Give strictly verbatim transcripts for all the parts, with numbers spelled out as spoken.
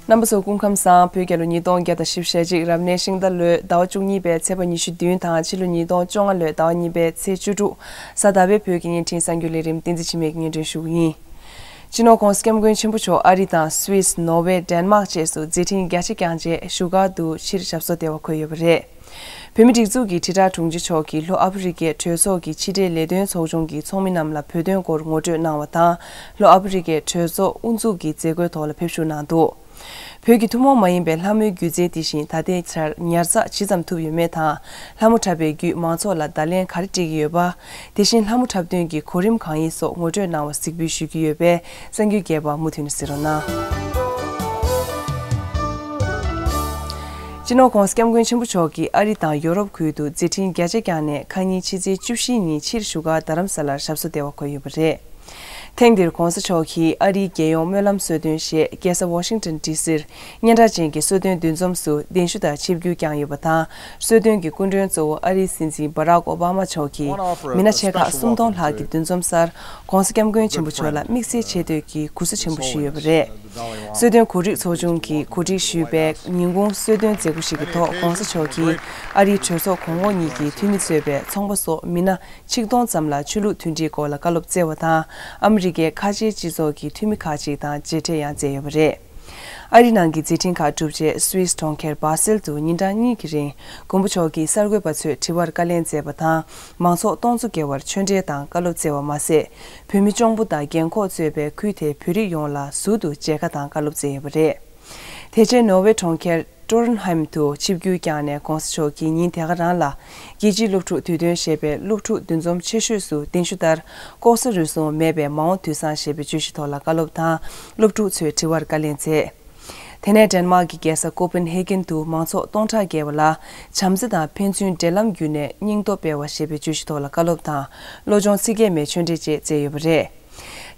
རྣམ་པ་ཚོ་སྐུ་ཁམས་བཟང་། བོད་རྒྱལ་ལོ་ཉིས་སྟོང་བརྒྱ་དང་བཞི་བཅུ་ཞེ་གཅིག་རབ་གནས་ཤིང་རྟ་ལོའི་ཟླ་བ་བཅུ་གཉིས་པའི་ཚེས་པ་ཉི་ཤུ་བདུན་དང་ཕྱི་ལོ་ཉིས་སྟོང་བཅོ་ལྔ་ལོའི་ཟླ་བ་གཉིས་པའི་ཚེས་བཅུ་དྲུག་གཟའ་ཟླ་བའི་བོད་ཀྱི་བརྙན་འཕྲིན་གསར་འགྱུར་ལས་རིམ་བསྟན་འཛིན་འཆི་མེད་ཀྱིས་སྙན་སྒྲོན་ཞུ་གི་ཡིན། སྤྱི་ནོར་༧གོང་ས་༧སྐྱབས་མགོན་ཆེན་པོ་མཆོག་ཨ་རི་དང་སུད་སི། ནོར་ཝེ། ཌེན་མཱག་བཅས་སུ་མཛད་འཕྲིན་རྒྱ་ཆེ་བསྐྱངས་རྗེས་བཞུགས་སྒར་དུ་ཕྱིར་ཞབས་སོར་བདེ་བར་འཁོད་ཡོད་པ་རེད། བོད་མིའི་སྒྲིག་འཛུགས་ཀྱི་དྲིལ་བསྒྲགས་དྲུང་ཆེ་མཆོག་གིས་ལྷོ་ཨ་ཧྥེ་རི་ཁའི་གྲོས་ཚོགས་ཀྱི་ཕྱི་འབྲེལ་ལས་དོན་ཚོགས་ཆུང་གི་ཚོགས་མི་རྣམས་ལ་བོད་དོན་སྐོར་ངོ་སྤྲོད་གནང་བ་དང་། ལྷོ་ཨ་ཧྥེ་རི་ཁའི་གྲོས་ཚོགས་དབུ་འཛུགས་ཀྱི་མཛད་སྒོའི་ཐོག་ལ་ཕེབས་ཞུགས་གནང་འདུག་བོད་ཀྱི་ཐུན་མོང་མ་ཡིན་པའི་ལྷ་མོའི་སྒྱུ་རྩལ་དེ་བཞིན་ད་ལྟའི་ཆར་ཉར་ཚགས་ཇི་ཙམ་ཐུབ་ཡོད་མེད་དང་། ལྷ་མོ་འཁྲབ་པའི་བརྒྱུད་མང་ཚོགས་ལ་བརྡ་ལན་ག་རེ་སྤྲད་ཀྱི་ཡོད་པ། དེ་བཞིན་ལྷ་མོ་འཁྲབ་སྟོན་གྱི་གོ་རིམ་གང་ཡིན་སོགས་ངོ་སྤྲོད་གནང་བ་གཟིགས་འབུལ་ཞུ་རྒྱུ་ཡོད་པས་གསར་འགྱུར་རྒྱས་པ་མུ་མཐུད་ནས་གཟིགས་རོགས་གནང་། སྤྱི་ནོར་༧གོང་ས་༧སྐྱབས་མགོན་ཆེན་པོ་མཆོག་གིས་ཨ་རི་དང་ཡོ་རོབ་ཁུལ་དུ་མཛད་འཕྲིན་རྒྱ་ཆེ་བསྐྱངས་ནས་ཁ་ཉིན་ཕྱི་ཚེས་བཅུ་བཞི་ཉིན་ཕྱིར་བཞུགས་སྒར་རྡ་རམ་ས་ལར་ཞབས་སོར་བདེ་བར་འཁོད་ཡོད་པ་རེད། ཐེངས་འདིར་༧གོང་ས་མཆོག་གིས་ཨ་རིའི་རྒྱལ་ཡོངས་སྨོན་ལམ་གསོལ་སྟོན་ཞེས་རྒྱལ་ས་ཝ་ཤིང་ཊོན་ཌི་སིར་སྙན་གྲགས་ཅན་གྱི་གསོལ་སྟོན་འདུ་འཛོམས་སུ་གདན་ཞུ་དང་ཆིབས་བསྒྱུར་བསྐྱངས་ཡོད་པ་དང་། གསོལ་སྟོན་གྱི་སྐུ་མགྲོན་གཙོ་བོ་ཨ་རིའི་སྲིད་འཛིན་སྦ་རག་ཨོ་བྷ་མ་མཆོག་གིས་མི་སྣ་ཆེ་ཁག་སུམ་སྟོང་ལྷག་གི་འདུ་འཛོམས་སར་༧གོང་ས་༧སྐྱབས་མགོན་ཆེན་པོ་མཆོག་ལ་དམིགས་བསལ་ཆེ་བསྟོད་ཀྱི་གུས་བསུ་ཆེན་པོ་ཞུས་ཡོད་པ་རེད། གསོལ་སྟོན་གོ་སྒྲིག་ཚོགས་ཆུང་གིས་གོ་སྒྲིག་ཞུས་པའི་ཉིན་གུང་གསོལ་སྟོན་མཛད་སྒོ་ཞིག་གི་ཐོག་༧གོང་ས་མཆོག་གིས་ཨ་རིའི་གྲོས་ཚོགས་གོང་འོག་གཉིས་ཀྱི་འཐུས་མི་གཙོས་པའི་ཚོང་པ་སོགས་མི་སྣ་ཆིག་སྟོང་ཙམ་ལ་ཆོས་ལུགས་མཐུན་སྒྲིལ་སྐོར་ལ་བཀའ་སློབ་སྩལ་བ་དང་། ཨ་མི་རི་ཀའི་ཁ་ཆེའི་སྤྱི་ཚོགས་ཀྱི་འཐུས་མི་ཁག་ཅིག་དང་མཇལ་འཕྲད་ཡང་མཛད་ཡོད་པ་རེད། ཨ་རི་ནང་གི་མཛད་འཕྲིན་ཁག་གྲུབ་རྗེས་སུད་སི་གྲོང་ཁྱེར་སྦ་སེལ་དུ་ཉིན་གྲངས་གཉིས་ཀྱི་རིང་མགོན་པོ་མཆོག་གིས་གསར་འགོད་པ་ཚོའི་དྲི་བར་བཀའ་ལན་སྩལ་བ་དང་། མང་ཚོགས་སྟོང་ཚོ་བརྒལ་བར་ཆོས་འབྲེལ་དང་བཀའ་སློབ་སྩལ་བ་མ་ཟད། བོད་མི་གཅོང་པོ་དང་རྒན་འཁོགས་གཙོས་པའི་ཁུལ་དེའི་བོད་རིགས་ཡོངས་ལ་ཟུར་དུ་མཇལ་ཁ་དང་བཀའ་སློབ་སྩལ་ཡོད་པ་རེད། དེ་རྗེས་ནོར་ཝེ་གྲོང་ཁྱེར་ཀྲོ་རན་ཧེམ་དུ་ཆིབས་བསྒྱུར་བསྐྱངས་ནས་༧གོང་ས་མཆོག་གིས་ཉིན་དེ་ག་རང་ལ་རྒྱལ་སྤྱིའི་སློབ་ཕྲུག་དུས་སྟོན་ཞེས་པའི་སློབ་ཕྲུག་འདུ་འཛོམས་ཆེ་ཤོས་སུ་གདན་ཞུ་ལྟར། ལྐོག་ཟ་རུལ་སུངས་མེད་པའི་མ་འོངས་དུས་བཟང་ཞེས་པའི་བརྗོད་གཞི་ཐོག་ལ་བཀའ་སློབ་དང་སློབ་ཕྲུག་ཚོའི་དྲི་བར་བཀའ་ལན་སྩལ། དེ་ནས་ཌེན་མཱག་གི་རྒྱལ་ས་ཀོ་པན་ཧེ་གྷན་དུ་མང་ཚོགས་སྟོང་ཕྲག་བརྒལ་བ་ལ་བྱམས་བརྩེ་དང་ཕན་ཚུན་འབྲེལ་ལམ་བརྒྱུད་ནས་སྙིང་སྟོབས་སྤེལ་བ་ཞེས་པའི་བརྗོད་གཞི་ཐོག་ལ་བཀའ་སློབ་དང་བློ་སྦྱོང་ཚིག་བརྒྱད་མའི་ཆོས་འབྲེལ་བཅས་སྩལ་ཡོད་པ་རེད།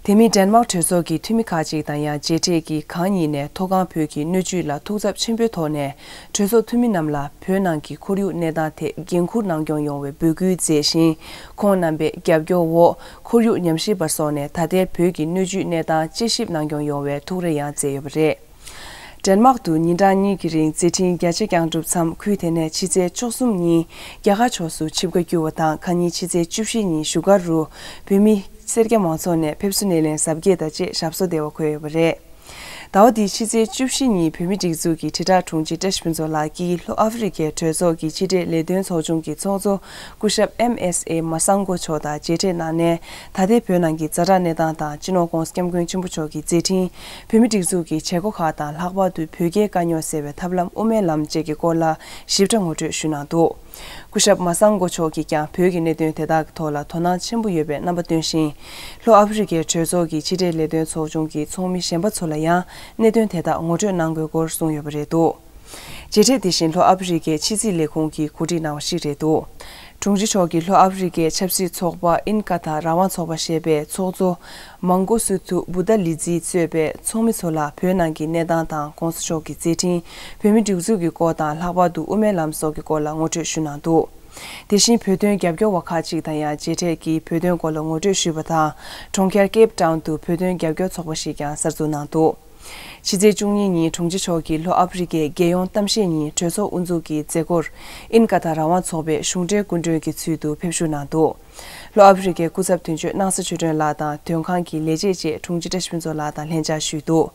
དེ་མིན་ཌེན་མཱག་གྲོས་ཚོགས་ཀྱི་འཐུས་མི་ཁག་ཅིག་དང་ཡང་མཇལ་འཕྲད་ཀྱིས་གང་ཉིད་ནས་མཐོ་སྒང་བོད་ཀྱི་སྣོད་བཅུད་ལ་ཐུགས་འཚབ་ཆེན་པོའི་ཐོག་ནས་གྲོས་ཚོགས་འཐུས་མི་རྣམས་ལ་བོད་ནང་གི་ཁོར་ཡུག་གནས་སྟངས་ཐད་འགན་འཁུར་གནང་སྐྱོང་ཡོང་བའི་འབོད་སྐུལ་མཛད་ཞིང་། ཁོང་རྣམ་པས་རྒྱབ་སྐྱོར་འོག་ཁོར་ཡུག་ཉམས་ཞིབ་པ་སོགས་ནས་ད་ལྟའི་བོད་ཀྱི་སྣོད་བཅུད་གནས་སྟངས་དཔྱད་ཞིབ་གནང་སྐྱོང་ཡོང་བའི་ཐུགས་རེ་ཡང་མཛད་ཡོད་པ་རེད། ཌེན་མཱག་ཏུ་ཉིན་གྲངས་གཉིས་ཀྱི་རིང་མཛད་འཕྲིན་རྒྱ་ཆེ་བསྐྱངས་གྲུབ་མཚམས། ཁུལ་དེ་ནས་ཕྱི་ཚེས་བཅུ་གསུམ་ཉིན་རྒྱ་གར་ཕྱོགས་སུ་ཆིབས་ཁ་བསྒྱུར་བ་དང་། ཁ་ཉིན་ཕྱི་ཚེས་བཅུ་བཞི་ཉིན་བཞུགས་སྒར་རུ་བོད་མི་སེར་སྐྱ་མང་ཚོགས་ནས་ཕེབས་བསུ་སྣེ་ལེན་གཟབ་རྒྱས་དང་བཅས་ཞབས་སོར་བདེ་བར་འཁོད་ཡོད་པ་རེད། ཟླ་བ་འདིའི་ཕྱི་ཚེས་བཅུ་བཞི་ཉིན་བོད་མིའི་སྒྲིག་འཛུགས་ཀྱི་དྲིལ་བསྒྲགས་དྲུང་ཆེ་བཀྲ་ཤིས་ཕུན་ཚོགས་ལགས་ཀྱིས་ལྷོ་ཨ་ཧྥེ་རི་ཁའི་གྲོས་ཚོགས་ཀྱི་ཕྱི་འབྲེལ་ལས་དོན་ཚོགས་ཆུང་གི་ཚོགས་གཙོ་སྐུ་ཞབས་ཨེམ་ཨེས་ཨེ་མ་སང་གོ་མཆོག་དང་མཇལ་འཕྲད་གནང་ནས། ད་ལྟའི་བོད་ནང་གི་ཛ་དྲག་གནས་སྟངས་དང་། སྤྱི་ནོར་༧གོང་ས་༧སྐྱབས་མགོན་ཆེན་པོ་མཆོག་གི་མཛད་འཕྲིན། བོད་མིའི་སྒྲིག་འཛུགས་ཀྱི་བྱེད་སྒོ་ཁག་དང་། ལྷག་པར་དུ་བོད་རྒྱའི་དཀའ་རྙོག་སེལ་བའི་ཐབས་ལམ་དབུ་མའི་ལམ་བཅས་ཀྱི་སྐོར་ལ་ཞིབ་ཕྲ་ངོ་སྤྲོད་ཞུས་གནང་འདུག་སྐུ་ཞབས་མ་སང་གོ་མཆོག་གིས་ཀྱང་བོད་ཀྱི་གནད་དོན་དེ་དག་གི་ཐོག་ལ་དོ་སྣང་ཆེན་པོ་ཡོད་པའི་རྣམ་པ་སྟོན་ཞིང་། ལྷོ་ཨ་ཧྥེ་རི་ཁའི་གྲོས་ཚོགས་ཀྱི་ཕྱི་འབྲེལ་ལས་དོན་ཚོགས་ཆུང་གི་ཚོགས་མི་གཞན་པ་ཚོ་ལ་ཡང་གནད་དོན་དེ་དག་ངོ་སྤྲོད་གནང་དགོས་སྐོར་གསུངས་ཡོད་པ་རེད་འདུག་མཇལ་འཕྲད་དེ་བཞིན་ལྷོ་ཨ་ཧྥེ་རི་ཁའི་ཕྱི་སྲིད་ལས་ཁུངས་ཀྱིས་གོ་སྒྲིག་གནང་བ་ཞིག་རེད་འདུག་དྲུང་ཆེ་མཆོག་གིས་ལྷོ་ཨ་ཧྥེ་རི་ཁའི་ཆབ་སྲིད་ཚོགས་པ་ཨིན་ཀ་ཐ་རང་དབང་ཚོགས་པ་ཞེས་པའི་ཚོགས་གཙོ་མང་གོ་སུ་ཐུ་བུ་ཏ་ལི་ཛི་གཙོས་པའི་ཚོགས་མི་ཚོ་ལ་བོད་ནང་གི་གནས་སྟངས་དང་། ༸གོང་ས་མཆོག་གི་མཛད་འཕྲིན། བོད་མིའི་སྒྲིག་འཛུགས་ཀྱི་སྐོར་དང་། ལྷག་པར་དུ་དབུ་མའི་ལམ་སོགས་ཀྱི་སྐོར་ལ་ངོ་སྤྲོད་ཞུས་གནང་འདུག་དེ་བཞིན་བོད་དོན་རྒྱབ་སྐྱོར་བ་ཁག་ཅིག་དང་ཡང་མཇལ་འཕྲད་ཀྱིས་བོད་དོན་སྐོར་ལ་ངོ་སྤྲོད་ཞུས་པ་དང་། གྲོང་ཁྱེར་ཀེབ་ཏའུན་དུ་བོད་དོན་རྒྱབ་སྐྱོར་ཚོགས་པ་ཞིག་ཀྱང་གསར་འཛུགས་གནང་འདུག་ཕྱི་ཚེས་བཅུ་གཉིས་ཉིན་དྲུང་ཆེ་མཆོག་གིས་ལྷོ་ཨ་ཧྥེ་རི་ཁའི་རྒྱལ་ཡོངས་གཏམ་བཤད་ཉིན་གྲོས་ཚོགས་དབུ་འཛུགས་ཀྱི་མཛད་སྒོར། ཨིན་ཀ་ཐ་རང་དབང་ཚོགས་པའི་གཞུང་འབྲེལ་སྐུ་མགྲོན་གྱི་ཚུལ་དུ་ཕེབས་བཞུགས་གནང་འདུག་ལྷོ་ཨ་ཧྥེ་རི་ཁའི་སྐུ་ཚབ་དོན་གཅོད་སྣང་ས་ཆོས་སྒྲོན་ལགས་དང་། དོན་ཁང་གི་ལས་བྱེད་བཅས་དྲུང་ཆེ་བཀྲ་ཤིས་ཕུན་ཚོགས་ལགས་དང་ལྷན་བཅར་ཞུས་འདུག་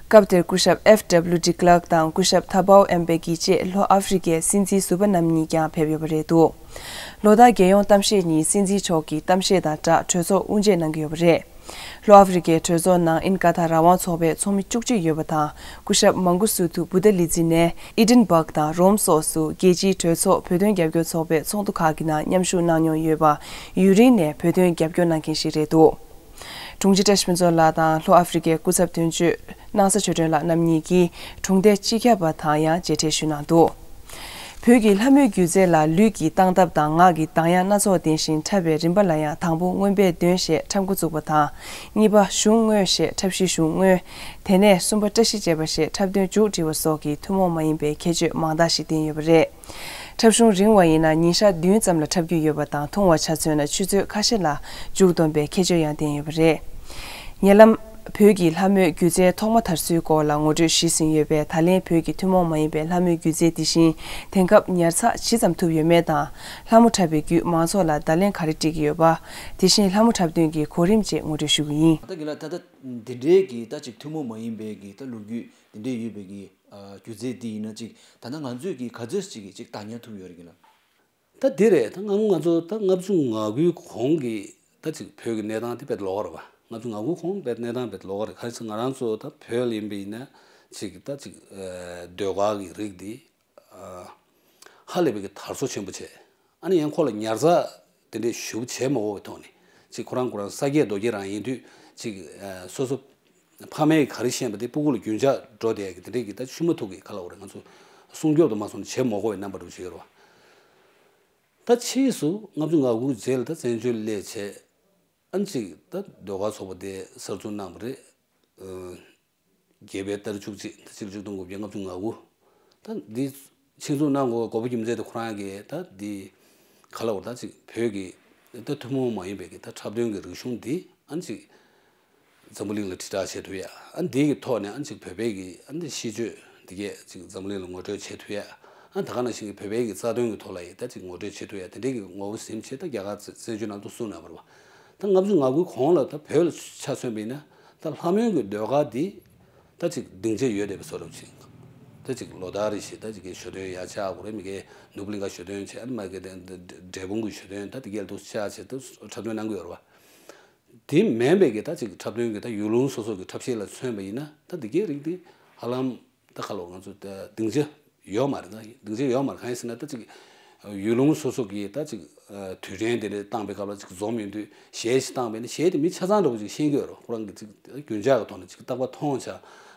སྐབས་དེར་སྐུ་ཞབས་ཨེཕ་ཌབ་ལུ་ཌི་ཀླག་དང་སྐུ་ཞབས་ཐ་པའོ་ཨེམ་པེ་ཀི་བཅས་ལྷོ་ཨ་ཧྥེ་རི་ཁའི་སྲིད་འཛིན་ཟུར་པ་རྣམ་གཉིས་ཀྱང་ཕེབས་ཡོད་པ་རེད་འདུག་ལོ་ལྟར་རྒྱལ་ཡོངས་གཏམ་བཤད་ཉིན་སྲིད་འཛིན་མཆོག་གིས་གཏམ་བཤད་དང་སྦྲགས་གྲོས་ཚོགས་དབུ་འབྱེད་གནང་གི་ཡོད་པ་རེད། ལྷོ་ཨ་ཧྥེ་རི་ཁའི་གྲོས་ཚོགས་ནང་ཨིན་ཀ་ཐ་རང་དབང་ཚོགས་པའི་ཚོགས་མི་བཅུ་གཅིག་ཡོད་པ་དང་། སྐུ་ཞབས་མང་གོ་སུ་ཐུ་བུ་ཏ་ལི་ཛི་ནས་ཨི་ཌིན་སྦག་དང་རོམ་སོགས་སུ་རྒྱལ་སྤྱིའི་གྲོས་ཚོགས་བོད་དོན་རྒྱབ་སྐྱོར་ཚོགས་པའི་ཚོགས་འདུ་ཁག་གི་ནང་མཉམ་ཞུགས་གནང་མྱོང་ཡོད་པ། ཡུན་རིང་ནས་བོད་དོན་རྒྱབ་སྐྱོར་གནང་མཁན་ཞིག་རེད་འདུག་དྲུང་ཆེ་བཀྲ་ཤིས་ཕུན་ཚོགས་ལགས་དང་ལྷོ་ཨ་ཧྥེ་རི་ཁའི་སྐུ་ཚབ་དོན་གཅོད་སྣང་ས་ཆོས་སྒྲོན་ལགས་རྣམ་གཉིས་ཀྱིས་གྲོང་སྡེ་སྤྱི་ཁྱབ་པ་དང་ཡང་མཇལ་འཕྲད་ཞུས་གནང་འདུག་བོད་ཀྱི་ལྷ་མོའི་སྒྱུ་རྩལ་ལ་ལུས་ཀྱི་སྟངས་སྟབས་དང་ངག་གི་གདངས་དབྱངས་སྣ་ཚོགས་ལྡན་ཞིང་། འཁྲབ་པའི་རིམ་པ་ལ་ཡང་དང་པོ་རྔོན་པའི་འདོན་ཞེས་འཁྲབ་འགོ་བཙུགས་པ་དང་། གཉིས་པ་གཞུང་རྔོན་ཞེས་འཁྲབ་གཞི་གཞུང་རྔོན། དེ་ནས་གསུམ་པ་བཀྲ་ཤིས་བཅས་པ་ཞེས་འཁྲབ་སྟོན་མཇུག་སྒྲིལ་བ་སོགས་ཀྱི་ཐུན་མོང་མ་ཡིན་པའི་ཁྱད་ཆོས་མང་དག་ཞིག་ལྡན་ཡོད་པ་རེད། འཁྲབ་གཞུང་རིང་བ་ཡིན་ན་ཉིན་ཞག་བདུན་ཙམ་ལ་འཁྲབ་རྒྱུ་ཡོད་པ་དང་། ཐུང་བ་ཆ་མཚོན་ན་ཆུ་ཚོད་ཁ་ཤས་ལ་མཇུག་བསྡོམས་པའི་ཁྱད་ཆོས་ཡང་ལྡན་ཡོད་པ་རེད། ཉེ་ལམ། བོད་ཀྱི་ལྷ་མོའི་སྒྱུ་རྩལ་ཐོག་མ་དར་སྲོལ་སྐོར་ལ་ངོ་སྤྲོད་ཞུས་ཟིན་ཡོད་པས། ད་ལན་བོད་ཀྱི་ཐུན་མོང་མ་ཡིན་པའི་ལྷ་མོའི་སྒྱུ་རྩལ་འདི་བཞིན་དེང་སྐབས་ཉར་ཚགས་ཇི་ཙམ་ཐུབ་ཡོད་མེད་དང་། ལྷ་མོ་འཁྲབ་པའི་བརྒྱུད་མང་ཚོགས་ལ་བརྡ་ལན་ག་རེ་སྤྲད་ཀྱི་ཡོད་པ། དེ་བཞིན་ལྷ་མོ་འཁྲབ་སྟོན་གྱི་གོ་རིམ་བཅས་ངོ་སྤྲོད་ཞུ་གི་ཡིན། ད་གིན་ལ་ད་ལྟ་འདི་འདྲའི་གི་ད་ཅིག་ཐུན་མོང་མ་ཡིན་པའི་གི་ད་ལོ་རྒྱུས་འདི་འདྲའི་ཡོད་པའི་གི་ཨ་སྒྱུ་རྩལ་འདི་ཡིན་ན་ཅིག་ད་ལྟ་ང་ཚོས་གི་ག་ཚོད་ཅིག་གི་ཅིག་བདག་ཉར་ཐུབ་ཡོད་རེད་གིན་ལ། ད་འདི་རེད། ད་སྔ་མོ་ང་ཚོ་ད་ལྔ་བཅུ་ང་དགུའི་གོང་གི་ད་ཅིག་བོད་ཀྱི་གནས་སྟངས་དེ་དཔེ་ལོགས་ཀ་རེད་བ། ལྔ་བཅུ་ང་དགུ་གོང་དཔེ་གནས་སྟངས་དཔེ་ལོགས་ཀ་རེད། ག་རེ་ཟེར་ང་རང་ཚོ་ད་བོད་ལ་ཡིན་པ་ཡིན་ན་ཅིག་ད་ཅིག་ཨ་ཟློས་གར་གྱི་རིགས་འདི་ཨ་ཧ་ལས་པའི་གི་དར་སོ་ཆེན་པོ་བྱས། ཨ་ནི་ཡང་ཁོ་ལ་ཉར་ཚགས་དེ་འདྲས་ཞུ་བྱས་མ་འོས་པའི་ཐོག་ནས་ཅིག་ཁོ་རང་ཁོ་རང་ས་སྐྱེས་རྡོ་སྐྱེས་རང་ཡིན་དུས་ཅིག་ཨ་སོ་སོ་ཕ་མས་ག་རེ་བཤད་པ་དེ་སྤུ་གུ་ལ་རྒྱུན་འཇགས་འགྲོ་བསྡད་ཀྱི་དེ་འདྲས་ཀྱི་ད་ཤུ་མ་ཐུག་གི་ག་ལ་འོ་རེད། ང་ཚོ་སྲུང་སྐྱོབ་དུ་མ་སོང་ནས་བྱེད་མ་དགོས་པའི་རྣམ་པ་འདྲ་བོ་ཞིག་ཡོད་རེད་བ། ད་ཕྱིས་སུ་ལྔ་བཅུ་ང་དགུ་རྗེས་ལ་ད་བཙན་བྱོལ་སླེབས་བྱས། ཨ་ནི་ཅིག་ད་ཟློས་གར་ཚོགས་པ་དེ་གསར་འཛུགས་གནང་བ་རེད། ཨ་རྒྱལ་བའི་ཟླ་བཅུ་གཅིག་ད་ཕྱི་ལོ་ཆིག་སྟོང་དགུ་བརྒྱ་ལྔ་བཅུ་ང་དགུ། ད་འདི་ཆེད་འཛུགས་གནང་དགོས་དགོས་པ་རྒྱུ་མཚན་དེ་ཁོ་རང་གིས་ད་འདི་ག་ལ་འོ་ད་ཅིག་བོད་ཀྱི་ད་ཐུན་མོང་མ་ཡིན་པའི་གི་ད་འཁྲབ་སྟོན་གྱི་རིག་གཞུང་འདི་ཨ་ནི་ཅིག་འཛམ་བུ་གླིང་ལ་དྲིལ་བསྒྲགས་བྱེད་ཐུབ་ཡ། ཨ་འདི་གི་ཐོག་ནས་ཨ་ཅིག་བོད་པའི་གི་ཨ་འདི་ཤེས་བྱ་འདི་གས་ཅིག་འཛམ་བུ་གླིང་ལ་ངོ་སྤྲོད་བྱེད་ཐུབ་ཡ། ཨ་ད་ག་ནང་བཞིན་གི་བོད་པའི་གི་རྩ་དོན་གི་ཐོག་ལ་ཡི་ད་ཅིག་ངོ་སྤྲོད་བྱེད་ཐུབ་ཡ་དེ་འདྲའི་གི་ངོ་བོ་ཟིན་བྱས་ད་རྒྱ་གར་བཙན་བཙན་བྱོལ་ནང་དུ་སོང་ན་བར་བ། ད་ལྔ་བཅུ་ང་དགུའི་གོང་ལ་ད་བོད་ལ་ཆ་མཚོན་པ་ཡིན་ན་ད་ལྷ་མོའི་གི་ཟློས་གར་འདི་ད་ཅིག་སྡིངས་ཆ་ཡོད་བསྡད་པའི་བཟོ་འདྲ་ཅིག་ད་ཅིག་ལོ་ལྟར་རེ་བཞིན་ད་ཅིག་གི་ཞོ་སྟོན་ཡར་ཆགས་དགོས་རེད། མི་གའི་ནོར་བུ་གླིང་ཁ་ཞོ་སྟོན་བྱས། ཨ་ནི་མ་གི་དེ་འབྲས་སྤུངས་གི་ཞོ་སྟོན་ད་དེ་གས་འདུག་ཆགས་བྱས་ད་འཁྲབ་སྟོན་གནང་གི་ཡོད་རེད་བ། དེ་མིན་པའི་གི་ད་ཅིག་འཁྲབ་སྟོན་གི་ད་ཡུལ་ལུང་སོ་སོ་གི་འཁྲབ་གཞས་ལ་མཚོན་པ་ཡིན་ན་ད་འདི་གའི་རིགས་འདི་ཧ་ལམ་ད་ག་ལ་ང་ཚོ་ད་སྡིངས་ཆ་ཡོད་མ་རེད། ད་སྡིངས་ཆ་ཡོད་མ་རེད། གང་ཡིན་ཟེར་ན་ད་ཅིག་ཡུལ་ལུང་སོ་སོ་གི་ད་ཅིག་དུས་དྲན་དེ་འདྲ་བཏང་པའི་སྐབས་ལ་ཅིག་འཛོམས་ཡོང་དུས་གཞས་ཞིག་བཏང་པས་ན་གཞས་དེ་མི་ཆ་ཚང་འདྲ་བོ་ཅིག་ཤེས་ཀྱི་ཡོད་རེད། ཁོ་རང་གི་ཅིག་རྒྱུན་འཇགས་ཀྱི་ཐོག་ནས་ཅིག་རྟག་པར་མཐོང་བྱ་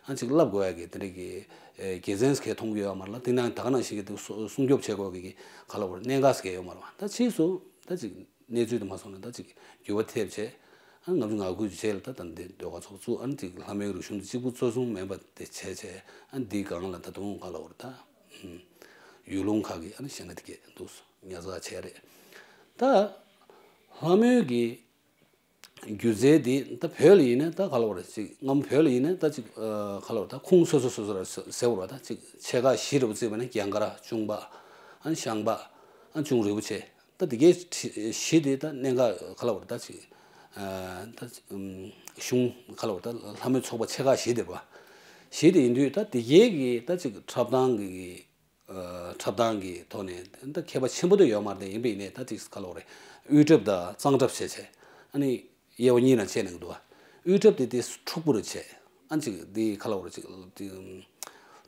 ཨ་ཅིག་བསླབ་དགོས་ཡ་གི་དེ་འདྲ་གི་དགེ་མཚན་ཟེར་མཁན་མཐོང་གི་ཡོད་མ་རེད་ལ། དེ་ནང་ད་ག་ནང་བཞིན་གི་དེ་སྲུང་སྐྱོབ་བྱེད་དགོས་གི་ག་ལ་བར་གནད་འགག་ཟེར་མཁན་ཡོད་མ་རེད་བ། ད་ཕྱིས་སུ་ད་ཅིག་གནས་ཚུལ་དུ་མ་སོང་ན་ད་ཅིག་འགྱུར་བ་ཐེབས་བྱས། ཨ་ལྔ་བཅུ་ང་དགུ་རྗེས་ལ་ད་ད་འདི་ཟློས་གར་ཚོགས་བཙུགས། ཨ་ནི་དེ་ལྷ་མོའི་རིག་གཞུང་དེ་གཅིག་པུ་གཙོ་བཟུང་མེད་པ་དེ་བྱས་བྱས། ཨ་ནི་འདིའི་སྒང་ལ་ད་དུང་ག་ལ་བར་ད་ཡུལ་ལུང་ཁག་གི་ཨ་ནི་གཞས་སྣ་དེ་གས་འདུག་ཉར་ཚགས་བྱས་རེད། ད་ལྷ་མོའི་གི་སྒྱུ་རྩལ་འདི་ད་བོད་ལ་ཡིན་ན་ད་ག་ལ་བར་ཅིག་སྔ་མོ་བོད་ལ་ཡིན་ན་ད་ཅིག་ག་ལ་བར་ད་ཁུངས་སོ་སོ་སོ་སོ་ར་ཟེར་བ་ར། ད་ཅིག་ཆེ་ཁག་བཞི་འདྲ་བོ་བརྩིས་པ་ན་རྒྱང་མཁར། གཅུང་པ། ཨ་ནི་ཤངས་པ། ཨ་ནི་གཅུང་རིན་པོ་ཆེ། ད་འདི་གའི་བཞི་དེ་ད་གནད་འགག་ག་ལ་བར་ད་ཅིག་ད་གཞུང་ག་ལ་བར་ད་ལྷ་མོའི་ཚོགས་པ་ཆེ་ཁག་བཞི་དེ་རེད་བ། བཞི་དེ་ཡིན་དུས་ད་འདི་གའི་གི་ད་ཅིག་འཁྲབ་སྟངས་གི་འཁྲབ་སྟངས་ཀྱི་ཐོག་ནས་ད་ཁྱད་པར་ཆེན་པོ་དེ་ཡོད་མ་རེད། ཡིན་པ་ཡིན་ནའི་ད་ཅིག་ག་ལ་བ་རེད། དབུས་འཁྲབ་དང་གཙང་འཁྲབ་བྱས་བྱས། ཨ་ནི་དབྱེ་བ་གཉིས་ནང་ཕྱེ་གནང་གི་འདུག་དབུས་འཁྲབ་དེ་དེ་འཁྲུག་པོ་རུ་བྱས། ཨ་ཅིག་དེ་ག་ལ་བ་རེད། ཅིག་དེ་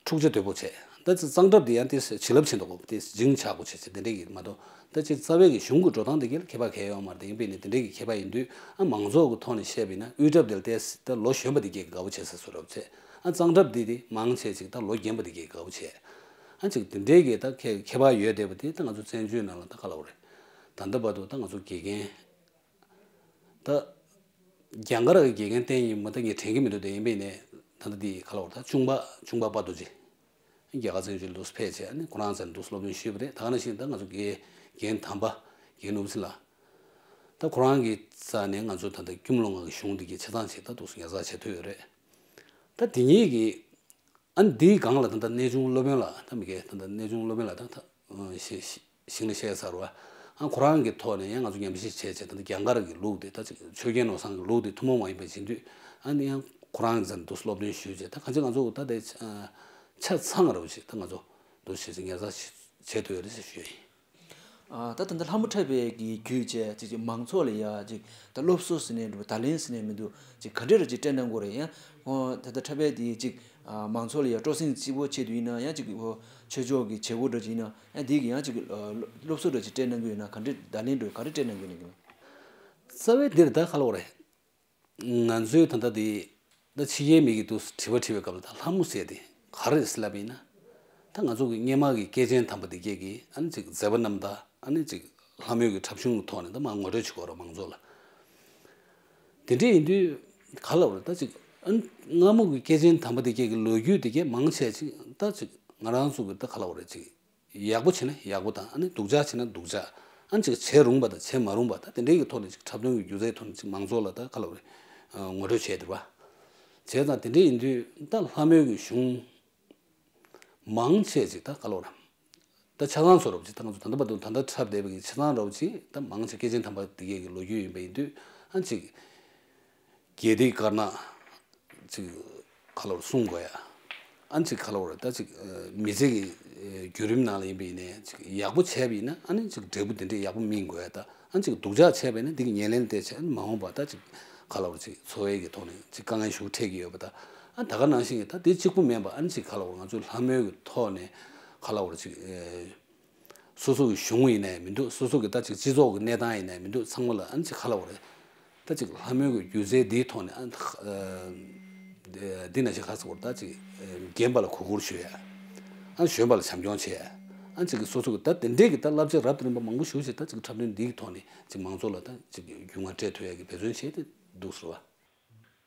འཁྲུག་ཆ་དོད་པོ་བྱས། ད་ཅིག་གཙང་འཁྲབ་དེ་ཡང་དེ་བྱིན་རླབས་ཆེན་དུ་དེ་འཇིང་ཆགས་པོ་བྱས་བྱས་དེ་འདྲས་ཀྱི་མ་གཏོགས། ད་ཅིག་རྩ་བའི་གི་གཞུང་གི་འགྲོ་སྟངས་དེ་གའི་ལ་ཁྱད་པར་གང་ཡང་ཡོད་མ་རེད། ཡིན་པ་ཡིན་ནའི་དེ་འདྲས་ཀྱི་ཁྱད་པར་ཡིན་དུས་ཨ་མང་ཚོགས་ཀྱི་ཐོག་ནས་བཤད་པ་ཡིན་ན་དབུས་འཁྲབ་དེ་ལ་དེ་ད་ལོ་གཞོན་པ་དེ་གའི་དགའ་བོ་བྱས་ས་བཟོ་འདྲ་བྱས། ཨ་གཙང་འཁྲབ་དེ་དེ་མང་ཆེ་ཅིག་ད་ལོ་རྒན་པ་དེ་གའི་དགའ་བོ་བྱས། ཨ་ཅིག་དེ་འདྲའི་གི་ད་ཁྱད་ཁྱད་པར་ཡོད་བསྡད་པ་དེ་ད་ང་ཚོ་བཙན་བྱོལ་ནང་ལ་ད་ག་ལ་བ་རེད། ད་ལྟ་བར་དུ་ད་ང་ཚོ་དགེ་རྒན་ད་རྒྱ་གར་གི་དགེ་རྒན་བསྟེན་ཡིན་མ་ད་ངས་དྲན་གྱི་མི་འདུག་དེ་ཡིན་པས་ནས་ད་ལྟ་དེ་ག་ལ་བ་རེད། ད་གཅུང་པ་གཅུང་པ་དཔལ་རྡོ་རྗེ་རྒྱ་གར་བཙན་བྱོལ་དུ་ཕེབས་བྱས་ཨ་ནི་ཁོ་རང་ཚོ་འདུག་སློབ་སྟོན་ཞུས་པ་རེད། ད་ག་ནང་བཞིན་ད་ང་ཚོ་དགེ་རྒན་དམ་པ་རྒན་ནོར་བུ་སྲིད་ལགས། ད་ཁོ་རང་གི་རྩ་ནས་ང་ཚོ་ད་ལྟ་ཁྱུང་ལུང་ང་གི་གཞུང་འདི་གི་ཆ་ཚང་ཞིག་ད་འདུག་ཉར་ཚགས་བྱེད་ཐུབ་ཡོད་རེད། ད་དེ་གཉིས་ཀྱི་ཨ་ནི་འདིའི་སྒང་ལ་ད་ལྟ་གནས་ཆུང་སློབ་དཔོན་ལགས། ད་མི་སྐད་ད་ལྟ་གནས་ཆུང་སློབ་དཔོན་ལགས་ད་ད་ཞིག་ཞིག་ཞིག་ནས་བཤད་ཚར་བ། ཨ་ཁོ་རང་གི་ཐོག་ནས་ཡང་ང་ཚོ་ཉམས་ཞིབ་བྱས་བྱས་ད་ལྟ་རྒྱ་གར་གྱི་ལུགས་དེ་ད་ཅིག་ཆོས་རྒྱལ་ནོར་བཟང་གི་ལུགས་དེ་ཐུན་མོང་མ་ཡིན་པ་ཡིན་དུས་ཨ་ནི་ཡང་ཁོ་རང་གི་རྩ་ནས་འདུག་སློབ་སྟོན་ཞུས་བྱས་ད་གང་ཅི་ང་ཚོ་ད་དེ་ཆ་ཚང་རུ་ཞིག་ད་ང་ཚོ་འདུག་བྱས་ཚེ་ཉར་ཚགས་བྱེད་ཐུབ་ཡོད་རེད་ཟེར་ཞུ་ཡ་ཡིན། ཨ་ད་ད་ལྟ་ལྷ་མོ་འཁྲབ་པའི་གི་བརྒྱུད་བྱས་ཅིག་ཅིག་མང་ཚོགས་ལ་ཡ་ཅིག་ད་སློབ་གསོ་ཟེར་ནས་འདུག་བརྡ་ལན་ཟེར་ནས་མི་འདུག་ཅིག་ག་འདྲ་རུ་ཅིག་སྤྲད་གནང་དགོས་རེད། ཡང་ཨོ་ད་ལྟ་འཁྲབ་པའི་དེ་ཅིག་ཨ་མང་ཚོགས་ལ་ཡ་སྤྲོ་གསེང་གཅིག་པོ་ཆེད་དུ་ཡིན་ན་ཡང་ཅིག་ཨོ་ཆོས་ཕྱོགས་ཀྱི་བྱེད་སྒོ་འདྲ་ཅིག་ཡིན་ན་ཡང་དེ་གི་ཡང་ཅིག་ཨ་སློབ་གསོ་འདྲ་ཅིག་སྤྲད་གནང་གི་ཡོད་ན་ག་འདྲ་བརྡ་ལན་འདྲ་ག་རེ་སྤྲད་གནང་གི་ཡོད་ན་གི། རྩ་བའི་འདིར་ད་ག་ལ་བ་རེད། ང་ཚོའི་ད་ལྟ་དེ་ད་ཕྱི་རྒྱལ་མི་གི་འདུག་དྲི་བ་དྲིས་པའི་སྐབས་ལ་ད་ལྷ་མོ་ཟེར་དེ་ག་རེ་རེད་ཟེར་ལབ་ཡིན་ན། ད་ང་ཚོ་གི་སྔོན་མ་གི་སྐྱེས་ཆེན་དམ་པ་དེ་གས་ཀྱི་ཨ་ནི་ཅིག་མཛད་པ་རྣམ་དག་ཨ་ནི་ཅིག་ལྷ་མོའི་གི་འཁྲབ་གཞུང་གི་ཐོག་ནས་ད་མར་ངོ་སྤྲོད་བྱེད་དགོས་རེད་མང་ཚོགས་ལ། དེ་འདྲས་ཡིན་དུས་ག་ལ་བ་རེད། ད་ཅིག་ཨ་ནི་སྔ་མོ་གི་སྐྱེས་ཆེན་དམ་པ་དེ་གས་ཀྱི་ལོ་རྒྱུས་དེ་གས་མང་ཆེ་ཅིག་ད་ཅིག་ང་རང་ཚོ་གི་ད་ག་ལ་བ་རེད་ཅིག་ཡག་པོ་བྱས་ན་ཡག་པོ་དང་ཨ་ནི་སྡུག་ཅག་བྱས་ན་སྡུག་ཅག་ཨ་ནི་ཅིག་བྱེད་རུང་བ་དང་བྱེད་མ་རུང་བ་ད་དེ་འདྲའི་གི་ཐོག་ནས་ཅིག་འཁྲབ་སྟོན་གྱི་སྒྱུ་རྩལ་ཐོག་ནས་ཅིག་མང་ཚོགས་ལ་ད་ག་ལ་བ་རེད་ངོ་སྤྲོད་བྱས་འདུག་བ། བྱས་ཙང་དེ་འདྲ་ཡིན་དུས་ད་ལྷ་མོའི་གི་གཞུང་མང་ཆེ་ཅིག་ད་ག་ལོར་ད་ཆ་ཚང་བཟོ་འདྲ་ཅིག་ད་ང་ཚོ་ད་ལྟ་བར་དུ་ད་ལྟ་འཁྲབ་བསྡད་པའི་གི་ཆ་ཚང་འདྲ་ཅིག་ད་མང་ཆེ་སྐྱེས་ཆེན་དམ་པ་དེ་གའི་གི་ལོ་རྒྱུས་ཡིན་པ་ཡིན་དུས་ཨ་ཅིག་དགེ་སྡིག་དཀར་ནག་ཅིག་ག་ལོར་གསུང་དགོས་ཡ། ཨ་ཅིག་ག་ལོར་ད་ཅིག་མི་ཚེ་གི་བརྒྱུད་རིམ་ནང་ལ་ཡིན་པ་ཡིན་ནའི་ཅིག་ཡག་པོ་བྱས་པ་ཡིན་ན་ཨ་ནི་ཅིག་འབྲས་བུ་དེ་འདྲའི་ཡག་པོ་སྨིན་དགོས་ཡ། ད་ཨ་ཅིག་སྡུག་ཅག་བྱས་པ་ཡིན་ན་འདི་གི་ཉེར་ལེན་དེ་བྱས་ཨ་ནི་མ་འོངས་པ་ད་ཅིག་ག་ལོར་ཅིག་འཚོ་བའི་གི་ཐོག་ནས་ཅིག་དཀའ་ངལ་ཞུགས་འཕྲད་ཀྱི་ཡོད་པ། ད་ཨ་ད་ག་ནང་བཞིན་གི་ད་དེ་གཅིག་པུ་མིན་པ་ཨ་ནི་ཅིག་ག་ལོར་ང་ཚོའི་ལྷ་མོའི་གི་ཐོག་ནས་ག་ལོར་ཅིག་སོ་སོ་གི་གཞུང་ཡིན་ནའི་མི་འདུག་སོ་སོ་གི་ད་ཅིག་སྤྱི་ཚོགས་ཀྱི་གནས་སྟངས་ཡིན་ནའི་མི་འདུག་ཚང་མ་ལ་ཨ་ནི་ཅིག་ག་ལབ་དགོས་རེད། ད་ཅིག་ལྷ་མོའི་གི་སྒྱུ་རྩལ་འདིའི་ཐོག་ནས་ཨ་ནི་འདི་ན་ཞིག་ག་ཟེར་དགོས་རེད། ད་ཅིག་རྒན་པ་ལ་གུས་བཀུར་ཞུ་ཡ། ཨ་ནི་གཞོན་པ་ལ་བྱམས་སྐྱོང་བྱེད་ཡ། ཨ་ནི་ཅིག་སོ་སོ་གི་ད་དེ་འདྲས་ཀྱི་ད་བསླབ་བྱ་རབ་དང་རིམ་པ་མང་པོ་ཞེ་ཅིག་ད་ཅིག་འཁྲབ་སྟོན་འདིའི་ཐོག་ནས་ཅིག་མང་ཚོགས་ལ་ད་ཅིག་རྒྱུས་མངའ་སྤྲད་ཐུབ་ཡ་གི་འབད་བརྩོན་བྱས་ཏེ་འདུག་ཟེར་བ།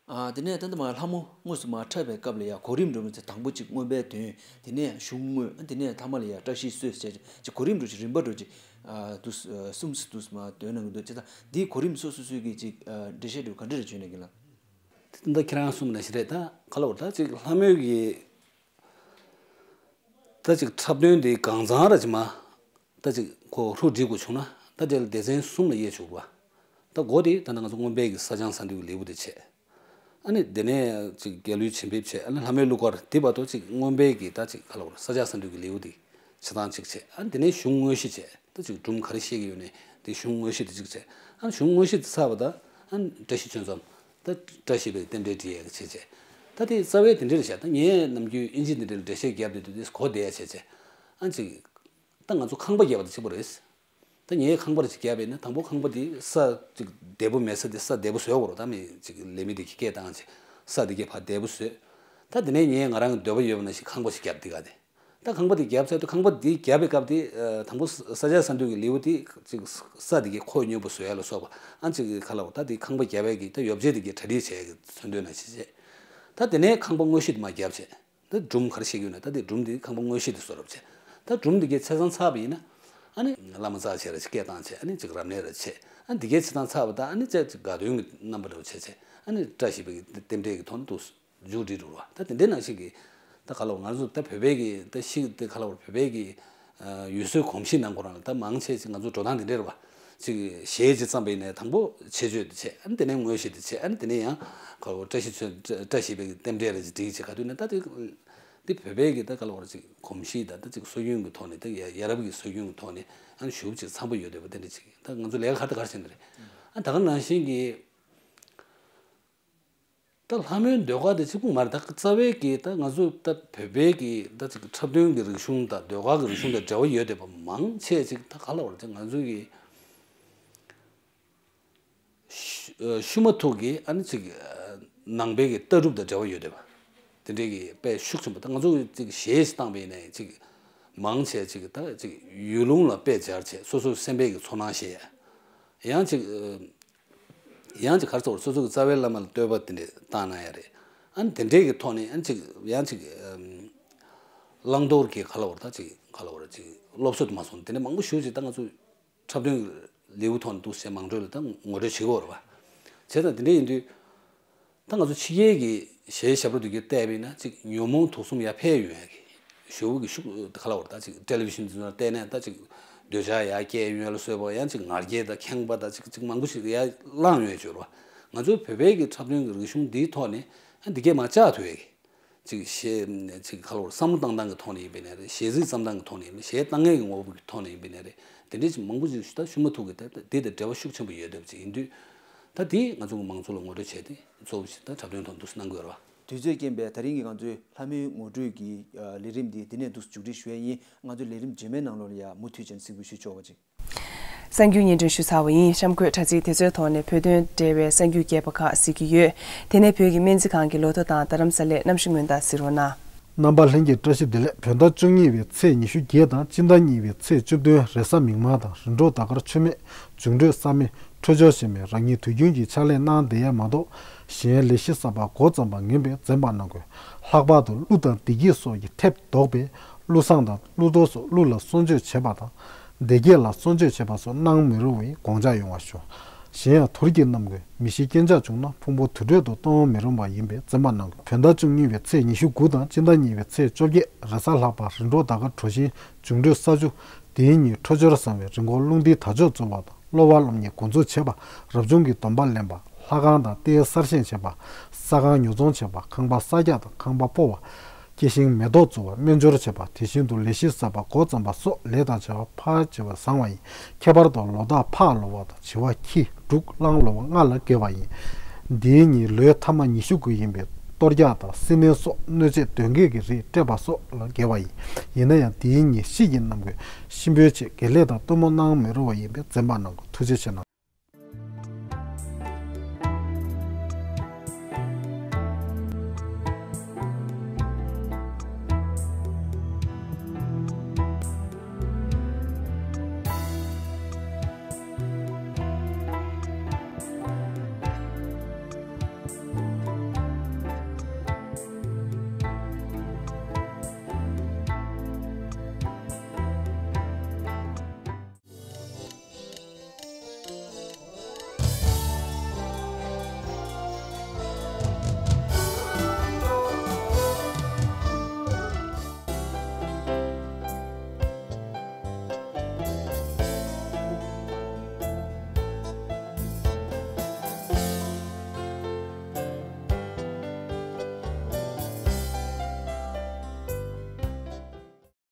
ཨ། དེ་ནས་ད་ལྟ་མ་ལྷ་མོ་དངོས་སུ་མ་འཁྲབ་པའི་སྐབས་ལ་ཡང་གོ་རིམ་འགྲོ་མི་ཚེ་དང་པོ་གཅིག་རྔོན་པའི་འདོན། དེ་ནས་གཞུང་དངོས། ཨ། དེ་ནས་ཐ་མ་ལ་ཡང་བཀྲ་ཤིས་གསོལ་ཟེར་བྱས་ཅིག་གོ་རིམ་འགྲོ་ཅིག་རིམ་པ་འགྲོ་ཅིག་ཨ། དུ་གསུམ་སུ་དུ་མ་འདོན་གནང་གི་འདུག་ཅེས། ད་འདིའི་གོ་རིམ་སོ་སོ་སོའི་གི་ཅིག་ཨ། འགྲེལ་བཤད་འགྲོ་ག་འདྲ་རེ་བྱོས་ན་གི་ལ། ད་ཁྱེད་རང་གསུངས་ནང་བཞིན་རེད། ད་ག་ལབ་དགོས་རེད། ད་ཅིག་ལྷ་མོའི་གི་ད་ཅིག་འཁྲབ་སྟོན་དེ་གང་ཚང་ར་ཅིག་མ། ད་ཅིག་ཁོ་ཧྲུ་སྒྲིག་དགོས་བྱུང་ན་ད་དེ་ལ་སྡེ་ཚན་གསུམ་ལ་དབྱེ་བཅུག་པ། ད་འགོ་དེ་ད་ནང་ང་ཚོ་རྔོན་པའི་གི་ས་སྦྱང་ས་འདུལ་གི་ལེའུ་དེ་བྱས། ཨ་ནི་དེ་ནས་ཅིག་རྒྱལ་གླུའི་བྱིན་འབེབས་བྱས། ཨ་ནི་ལྷ་མོའི་གླུ་གར་དེ་བར་དུ་ཅིག་རྔོན་པའི་གི་ད་ཅིག་ག་ལབ་དགོས་རེད། ས་སྦྱང་ས་འདུལ་གི་ལེའུ་དེ་ཆ་ཚང་གཅིག་བྱས། ཨ་ནི་དེ་ནས་གཞུང་དངོས་གཞི་བྱས། ད་ཅིག་སྒྲུང་ག་རེ་བཤད་ཀྱི་ཡོད་ནས་དེ་གཞུང་དངོས་གཞི་དེ་གཅིག་བྱས། ཨ་ནི་གཞུང་དངོས་གཞི་དེ་ཚར་བ་ད་ཨ་ནི་བཀྲ་ཤིས་ཆོས་འཛོམས། ད་བཀྲ་ཤིས་པའི་རྟེན་འབྲེལ་འགྲིག་ཡས་ཀྱི་བྱས་བྱས། ད་དེ་རྩ་བའི་དེ་འདྲ་རེད་ཤག་ད་ངས་ནམ་རྒྱུན་ཨིན་ཇི་འདི་འདྲ་ལ་འགྲེལ་བཤད་བརྒྱབ་བསྡད་དུས་དེ་གོ་བསྡད་ཡ་བྱས་བྱས། ཨ་ནི་ཅིག་ད་ང་ཚོ་ཁང་པ་བརྒྱབ་པ་དང་གཅིག་པ་རེད། ད་ངས་ཁང་པ་རེ་ཅིག་བརྒྱབ་པ་ཡིན་ན་དང་པོ་ཁང་པ་དེ་ས་ཅིག་བདེ་པོ་མེད་ས་དེ་ས་བདེ་པོ་བཟོས་དགོས་རེད། ད་མི་ཅིག་ལས་མི་དེ་གིས་སྐད་བཏང་བྱས་ས་དེ་གས་ཕར་བདེ་པོ་བཟོས། ད་དེ་ནས་ངས་ང་རང་གི་འདོད་པ་ཡོད་པ་ནང་བཞིན་ཁང་པ་ཞིག་བརྒྱབ། དེ་ག་དེ་ད་ཁང་པ་དེ་བརྒྱབ་ཚར་དུས་ཁང་པ་དེ་བརྒྱབ་པའི་སྐབས་དེ་ཨ། དང་པོ་ས་ས་སྦྱང་ས་འདུལ་གི་ལེའུ་དེ་ཅིག་ས་དེ་གས་ཁོད་སྙོམས་པོ་བཟོ་ཡ་ལ་སོགས་པ། ཨ་ནི་ཅིག་ག་ལབ་དགོས་རེད། ད་དེ་ཁང་པ་བརྒྱབ་ཡས་ཀྱི་ད་ཡོ་བྱད་དེ་གས་གྲ་སྒྲིག་བྱས་ཀྱི་མཚོན་དོན་ནང་བཞིན་བྱས། ད་དེ་ནས་ཁང་པ་དངོས་གཞི་དེ་མར་བརྒྱབ་བྱས། ད་སྒྲུང་ག་རེ་བཤད་ཀྱི་ཡོད་ན་ད་དེ་སྒྲུང་དེ་ཁང་པ་དངོས་གཞི་དེ་བཟོ་རོགས་བྱས། ད་སྒྲུང་དེ་གས་ཆ་ཚང་ཚར་བ་ཡིན་ན། ཨ་ནི་བླ་མ་རྩ་ཆེ་ར་ཅིག་སྐད་བཏང་བྱས། ཨ་ནི་ཅིག་རབ་གནས་ར་བྱས། ཨ་ནི་དེ་གས་ཆ་ཚང་ཚར་བ་ད་ཨ་ནི་ཅིག་དགའ་སྟོན་གྱི་རྣམ་པ་འདྲ་བོ་བྱས་བྱས། ཨ་ནི་བཀྲ་ཤིས་པའི་རྟེན་འབྲེལ་གྱི་ཐོག་ནས་འདུག་མཇུག་སྒྲིལ་འགྲོ་བ། ད་དེ་འདྲའི་ནང་བཞིན་གྱི་ད་ག་ལབ་དགོས་རེད། ང་ཚོ་ད་བོད་པའི་གི་ད་ཤི་ད་ག་ལབ་དགོས་རེད། བོད་པའི་གི་ཡུལ་སྲོལ་གོམས་གཤིས་ནང་ཁོ་རང་ལ་ད་མང་ཆེ་ཅིག་ང་ཚོ་འགྲོ་སྟངས་དེ་འདྲ་རེད་པ། ཅིག་གཞས་ཅིག་བརྩམས་པ་ཡིན་ནའི་དང་པོ་ཆེད་བརྗོད་དེ་བྱས། ཨ་ནི་དེ་ནས་དངོས་གཞི་དེ་བྱས། ཨ་ནི་དེ་ནས་ཡང་ག་ལབ་དགོས་རེད། བཀྲ་ཤིས་ཆོས་བཀྲ་ཤིས་པའི་གི་རྟེན་འབྲེལ་རེ་ཅིག་སྒྲིག་བྱས། ག་དུས་ནས་ད་དེ་འདི་བོད་པའི་གི་ད་ག་ལབ་དགོས་རེད། ཅིག་གོམས་གཤིས་དང་ད་ཅིག་སྲོལ་རྒྱུན་གྱི་ཐོག་ནས་ད་ཡ་ཡ་རབས་ཀྱི་སྲོལ་རྒྱུན་གྱི་ཐོག་ནས་ཨ་ནི་ཞེ་པོ་ཅིག་འཚམ་པོ་ཡོད་བསྡད་པ་དེ་འདྲ་ཅིག་ད་ང་ཚོ་ལས་ཀ་ག་རེ་དང་ག་རེ་བྱས་ནས་རེད། ཨ་ད་ག་ནང་བཞིན་གྱི་ད་ལྷ་མོའི་ཟློས་གར་དེ་གཅིག་པུ་མ་རེད། ད་རྩ་བའི་གི་ད་ང་ཚོ་ད་བོད་པའི་གི་ད་ཅིག་འཁྲབ་སྟོན་གྱི་རིག་གཞུང་དང་ཟློས་གར་གྱི་རིག་གཞུང་དང་འབྲེལ་བ་ཡོད་བསྡད་པ་མང་ཆེ་ཅིག་ད་ག་ལབ་དགོས་རེད། ང་ཚོ་གི་ཤུ་ཤུ་མ་ཐུག་གི་ཨ་ནི་ཅིག་ནང་པའི་གི་ལྟ་གྲུབ་དང་འབྲེལ་བ་ཡོད་བསྡད་པ། དེ་འདྲའི་གི་དཔེ་ཤུགས་ཆེན་པོ། ད་ང་ཚོ་གི་ཅིག་གཞས་ཤིག་བཏང་པ་ཡིན་ནའི་ཅིག་མང་ཆེ་ཅིག་ད་ཅིག་ཡུལ་ལུང་ལ་དཔེ་སྦྱར་བྱས་སོ་སོའི་སེམས་པའི་གི་ཚོར་སྣང་བཤད་ཡ། ཡང་ཅིག་ཡང་ཅིག་ག་རེ་ཟེར་དགོས་རེད། སོ་སོ་གི་རྩ་བའི་བླ་མ་ལ་བསྟོད་པ་དེ་འདྲ་བཏང་གནང་ཡ་རེད། ཨ་ནི་དེ་འདྲའི་གི་ཐོག་ནས་ཨ་ནི་ཅིག་ཡང་ཅིག་བླང་དོར་གྱི་ག་ལབ་དགོས་རེད། ད་ཅིག་ག་ལབ་དགོས་རེད། ཅིག་སློབ་གསོ་དེ་མ་སོང་། དེ་འདྲ་མང་པོ་ཞེ་ཅིག་ད་ང་ཚོ་འཁྲབ་སྟོན་གྱི་ལེའུ་ཐོག་ནས་འདུག་སེ་མང་ཚོགས་ལ་ད་ངོ་སྤྲོད་བྱེད་ཀྱི་ཡོད་རེད་པ། བྱས་ཙང་དེ་འདྲ་ཡིན་དུས་ད་ང་ཚོ་ཕྱི་རྒྱལ་གྱི་གཞས་ཞབས་བྲོ་དེ་གའི་བལྟས་པ་ཡིན་ན་ཅིག་ཉོན་མོངས་དུག་གསུམ་ཡར་འཕེལ་ཡོང་ཡ་གི་ཞེ་པོ་གི་ཤུགས་ག་ལབ་དགོས་རེད། ད་ཅིག་ཊེ་ལི་ཝི་ཤན་དེ་ཚོ་ལ་བལྟས་ནས་ད་ཅིག་འདོད་ཆགས་ཡར་སྐྱེ་ཡོང་ཡ་ལ་སོགས་པ། ཡང་ཅིག་ང་རྒྱལ་དང་ཁེངས་པ་དང་ཅིག་ཅིག་མང་པོ་ཞིག་ཡར་ལངས་ཡོང་ཡ་ཅིག་ཡོད་རེད་པ། ང་ཚོའི་བོད་པའི་གི་འཁྲབ་སྟོན་གྱི་རིག་གཞུང་འདིའི་ཐོག་ནས་ཨ་འདི་གས་མར་བཅག་ཐུབ་ཡ་གི། ཅིག་གཞས་ཅིག་ག་ལབ་དགོས་རེད། བསམ་བློ་བཏང་སྟངས་ཀྱི་ཐོག་ནས་ཡིན་པ་ཡིན་ནའི་རེད། གཞས་ཚིག་བརྩམས་སྟངས་ཀྱི་ཐོག་ནས་ཡིན་པ། གཞས་གཏོང་མཁན་གྱི་ངོ་བོ་གི་ཐོག་ནས་ཡིན་པ་ཡིན་ནའི་རེད། དེ་འདྲའི་ཅིག་མང་པོ་ཅིག་ད་ཤུ་མ་ཐུག་གི་ད་དེ་དང་འབྲེལ་བ་ཤུགས་ཆེན་པོ་ཡོད་བསྡད་པ་ཅིག་ཡིན་དུས། ད་དེ་ང་ཚོ་གི་མང་ཚོགས་ལ་ངོ་སྤྲོད་བྱས་ཏེ་གཙོ་བོ་ཞིག་ད་འཁྲབ་སྟོན་ཐོག་འདུག་སེ་གནང་དགོས་རེད་པ། དུས་ཚོད་རྐྱེན་པས་ད་རིང་གི་ང་ཚོའི་ལྷ་མོའི་ངོ་སྤྲོད་ཀྱི་ལས་རིམ་འདི་འདི་ནས་འདུག་སེ་མཇུག་སྒྲིལ་ཞུ་ཡ་ཡིན། ང་ཚོའི་ལས་རིམ་རྗེས་མའི་ནང་ལོགས་ལ་ཡང་མུ་མཐུད་བྱས་ནས་གཟིགས་འབུལ་ཞུ་ཆོག་པ་ཅིག་གསར་འགྱུར་སྙན་སྒྲོན་ཞུས་ཚར་བ་ཡིན། གཤམ་འཁོད་དྲ་ཚིགས་དེ་ཚོའི་ཐོག་ནས་བོད་དོན་འབྲེལ་བའི་གསར་འགྱུར་རྒྱས་པ་ཁག་གཟིགས་ཀྱི་ཡོད། དེ་ནས་བོད་ཀྱི་སྨན་རྩིས་ཁང་གི་ལོ་ཐོ་དང་རྡ་རམ་ས་ལའི་གནམ་གཤིས་སྔོན་བརྡ་གཟིགས་རོགས་གནང་། རྣམ་པ་ལྷན་རྒྱས་བཀྲ་ཤིས་བདེ་ལེགས། བོད་ཟླ་བཅུ་གཉིས་པའི་ཚེས་ཉི་ཤུ་བརྒྱད་དང་སྤྱི་ཟླ་གཉིས་པའི་ཚེས་བཅུ་བདུན། རེས་གཟའ་མིག་དམར་དང་རིམ་གྲོ་ཟླ་སྐར་མཆོད་མེ། འབྱུང་འཕྲོད་ས་མེ། འཕྲོད་སྦྱོར་ཞན་མེ། རང་ཉིད་དུས་རྒྱུན་གྱི་ཕྱག་ལས་གནང་བསྡད་ཡ་མ་གཏོགས་གཞན་ལས་གཞི་གསར་པ་འགོ་བརྩམས་པ་ངན་པས་འཛེམ་པ་གནང་དགོས། ལྷག་པར་དུ་ཀླུ་དང་བདེ་སྐྱིད་སོགས་ཀྱི་ཐེབས་ལྡོག་པའི་ཀླུ་བཟང་དང་ཀླུ་གཏོར་སོགས་ཀླུ་ལ་གསོལ་མཆོད་བྱེད་པ་དང་། བདེ་སྐྱིད་ལ་གསོལ་མཆོད་བྱེད་པ་སོགས་གནང་མི་རུང་བའི་དགོངས་འཇགས་ཡོང་བ་ཞུ། གཞན་ཡང་དུར་གྱི་རྣམ་རྒོལ་མི་ཤི་རྐྱེན་ཆག་བྱུང་ན་ཕུང་པོ་དུར་ཁྲོད་དུ་གཏོང་མི་རུང་བ་ཡིན་པས་འཛེམ་པ་གནང་དགོས། བོད་ཟླ་བཅུ་གཉིས་པའི་ཚེས་ཉི་ཤུ་དགུ་དང་སྤྱི་ཟླ་གཉིས་པའི་ཚེས་བཅོ་བརྒྱད། རེས་གཟའ་ལྷག་པ། རིམ་གྲོ་ཟླ་སྐར་གྲོ་བཞིན། འབྱུང་འཕྲོད་ས་བཅུ། དེའི་ཉིན་འཕྲོད་སྦྱོར་བཟང་བའི་རི་མགོར་རླུང་རྟའི་དར་ལྕོག་འཛུགས་པ་དང་། སློབ་པ་སློབ་གཉེར་འགོ་འཛུགས་བྱེད་པ། རབ་བྱུང་གི་སྡོམ་པ་ལེན་པ། ལྷ་ཁང་དང་ལྟེའི་གསར་བཞེངས་བྱེད་པ། ས་ཁང་ཉོ་ཚོང་བྱེད་པ། ཁང་པ་གསར་རྒྱག་དང་ཁང་པ་སྤོ་བ། སྐྱེ་ཤིང་མེ་ཏོག་བཙུགས་པ། སྨན་སྦྱོར་བྱེད་པ། དེ་བཞིན་དུ་ལས་གཞི་གསར་པ་འགོ་བརྩམས་པ་སོགས་ལས་དང་བྱ་བ་ཕར་བྱེད་པ་བཟང་བ་ཡིན། ཁྱད་པར་དུ་ལོ་རྟགས་ཕག་ལོ་པ་དང་བྱི་བ་ཁྱི་འབྲུག་གླང་ལོ་པ་ལྔ་ལ་དགེ་བ་ཡིན། འདིའི་ཉིན་ལོའི་ཐ་མ་ཉི་ཤུ་དགུ་ཡིན་པས་གཏོར་རྒྱག་དང་སྲི་མནན་སོགས་གནོད་བྱེད་གདོན་བགེགས་ཀྱི་རིགས་བསྐྲད་པ་སོགས་ལ་དགེ་བ་ཡིན། ཡིན་ན་ཡང་འདིའི་ཉིན་ཤི་ཡི་རྣམ་རྒོལ་གཤིན་པོའི་ཆེད་དགེ་ལས་དང་གཏུམ་མོ་གནང་མི་རུང་བ་ཡིན་པས་འཛེམ་པ་གནང་དགོས། ཐུགས་རྗེ་ཆེ་གནང་།